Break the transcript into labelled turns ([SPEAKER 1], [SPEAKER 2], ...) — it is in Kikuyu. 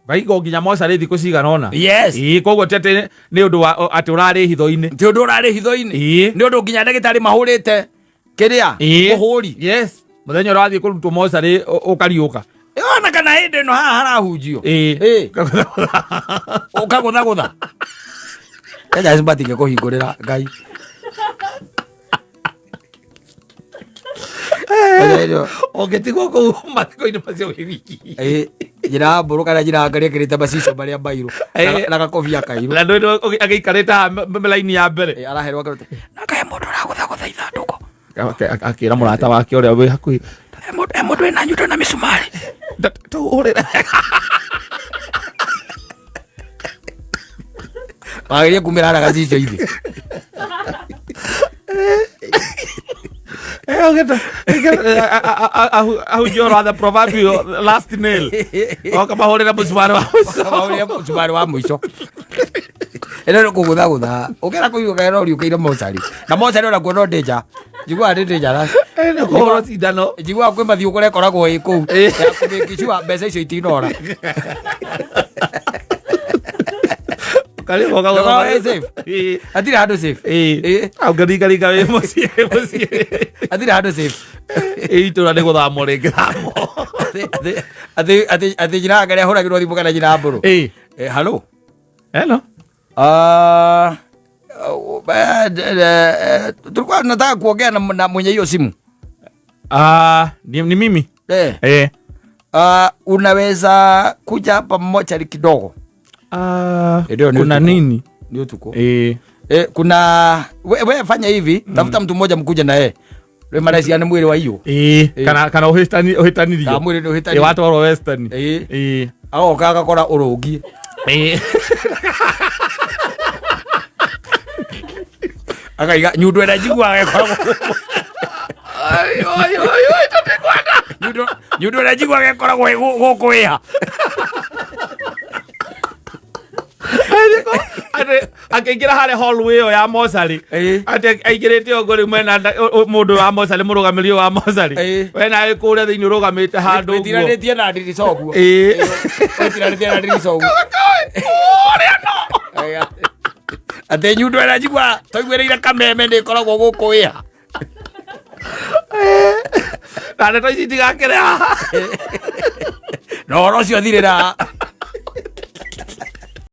[SPEAKER 1] Ũkaigwo nginya mocarĩ thikũ cigana ũna.
[SPEAKER 2] Yes.
[SPEAKER 1] Ĩĩ, koguo ti atĩ nĩ ũndũ wa atĩ ũrarĩ hitho-inĩ.
[SPEAKER 2] Ti ũndũ ũrarĩ hitho-inĩ.
[SPEAKER 1] Ĩĩ.
[SPEAKER 2] Nĩ ũndũ nginya ndagĩtarĩ mahũrĩte kĩrĩa
[SPEAKER 1] Ĩĩ.
[SPEAKER 2] mũhũri.
[SPEAKER 1] Yes. Mũthenya ũrĩa wathiĩ kũrutwo mocarĩ ũkariũka.
[SPEAKER 2] Ona kana hĩndĩ ĩno haha harahunjio.
[SPEAKER 1] Ĩĩ.
[SPEAKER 2] Ĩĩ. Ũkagũthagũtha. Kenya matingĩ kũhingũrĩra Ngai.
[SPEAKER 1] Ũngĩtigwo kũu mathiko-inĩ macio wĩ wiki.
[SPEAKER 2] Ĩĩ, njĩra ya mbũrũ kana njĩra ya ngarĩ ĩkĩrĩte macicio marĩa mairũ
[SPEAKER 1] Ĩĩ.
[SPEAKER 2] na gakobia kairũ.
[SPEAKER 1] Na ndũĩ agĩikarĩte haha raini ya mbere.
[SPEAKER 2] Ĩĩ, araherwo akarute na kahe mũndũ ũragũthagũtha ithandũkũ.
[SPEAKER 1] Akĩra mũrata wake ũrĩa wĩ hakuhĩ.
[SPEAKER 2] He mũndũ wĩna nyundo na mĩcumarĩ.
[SPEAKER 1] Tũhũrĩre.
[SPEAKER 2] Wagĩrĩire kumĩra harĩa gacicio-inĩ.
[SPEAKER 1] Ahunjia ũhoro wa the proverbial last nail. Oka mahũrĩre mũcumarĩ wa mũico.
[SPEAKER 2] Mahũrĩre mũcumarĩ wa mũico. Ĩno nĩ kũgũthagũtha. Ũkĩra kũigua kana no ũriũkĩire mocarĩ. Na mocarĩ onakuo no ndĩnja. Njiguaga nĩ dangerous.
[SPEAKER 1] Nĩ kũhũrwo cindano.
[SPEAKER 2] Njiguaga kwĩ mathiũ kũrĩa ĩkoragwo ĩ kũu. Ya kũmake sure mbeca icio itinora.
[SPEAKER 1] Ũkarĩhwo ũkagũtha-
[SPEAKER 2] Ndũkorwo wĩ safe.
[SPEAKER 1] Ĩĩ.
[SPEAKER 2] Hatirĩ handũ safe.
[SPEAKER 1] Ĩĩ.
[SPEAKER 2] Ĩĩ.
[SPEAKER 1] Ũngĩringaringa wĩ mũciĩ mũciĩ.
[SPEAKER 2] Hatirĩ handũ safe.
[SPEAKER 1] Ĩĩ, itũra nĩ gũthamwo rĩngĩthamwo.
[SPEAKER 2] Atĩ- atĩ- atĩ atĩ njĩra ya ngarĩ ahũragĩrwo thimũ kana njĩra ya mbũrũ.
[SPEAKER 1] Ĩĩ.
[SPEAKER 2] Eh, hello.
[SPEAKER 1] Hello.
[SPEAKER 2] Ah, tulikuwa tunataka kuongea na mwenye hiyo simu.
[SPEAKER 1] Ah, ni mimi.
[SPEAKER 2] Eh.
[SPEAKER 1] Eh.
[SPEAKER 2] Unaweza kuja hapa mochari kidogo.
[SPEAKER 1] Ah,
[SPEAKER 2] Ndio, ni
[SPEAKER 1] kuna
[SPEAKER 2] utuko.
[SPEAKER 1] nini?
[SPEAKER 2] Ni utuko.
[SPEAKER 1] Eh.
[SPEAKER 2] Eh, kuna we fanya hivi, tafuta mtu mmoja mkuje na yeye. We maracia nĩ mwĩrĩ wa iyo.
[SPEAKER 1] Eh,
[SPEAKER 2] Eh.
[SPEAKER 1] kana ũhĩtani ũhĩtanirio.
[SPEAKER 2] Kana mwĩrĩ nĩ ũhĩtanirio.
[SPEAKER 1] Eh, watwarwo Western.
[SPEAKER 2] Eh.
[SPEAKER 1] Eh.
[SPEAKER 2] Agoka agakora ũrũngi.
[SPEAKER 1] Eh.
[SPEAKER 2] Akaiga nyundo ĩrĩa njiguaga ĩkoragwo
[SPEAKER 1] Ai, oi, oi, oi, tũtikwenda.
[SPEAKER 2] Nyundo ĩrĩa njiguaga ĩkoragwo ĩ gũkũ ĩha.
[SPEAKER 1] Atĩ akĩingĩra harĩa hallway ĩyo ya mocarĩ.
[SPEAKER 2] Ĩĩ.
[SPEAKER 1] Atĩ aingĩrĩte ũguo rĩu mwena mũndũ wa mocarĩ, mũrũgamĩrĩri ũyũ wa mocarĩ.
[SPEAKER 2] Ĩĩ.
[SPEAKER 1] We nawe kũrĩa thĩinĩ ũrũgamĩte handũ ũguo.
[SPEAKER 2] Wĩtiranĩtie na ndirica ũguo.
[SPEAKER 1] Ĩĩ.
[SPEAKER 2] Wĩtiranĩtie na ndirica ũguo.
[SPEAKER 1] Kũrĩa no.
[SPEAKER 2] Atĩ nyundo ĩrĩa njiguaga twaiguĩrĩire kameme nĩ ĩkoragwo gũkũ ĩha.
[SPEAKER 1] Na ndeto ici itigakĩre haha.
[SPEAKER 2] Na ũhoro ũcio thirĩra.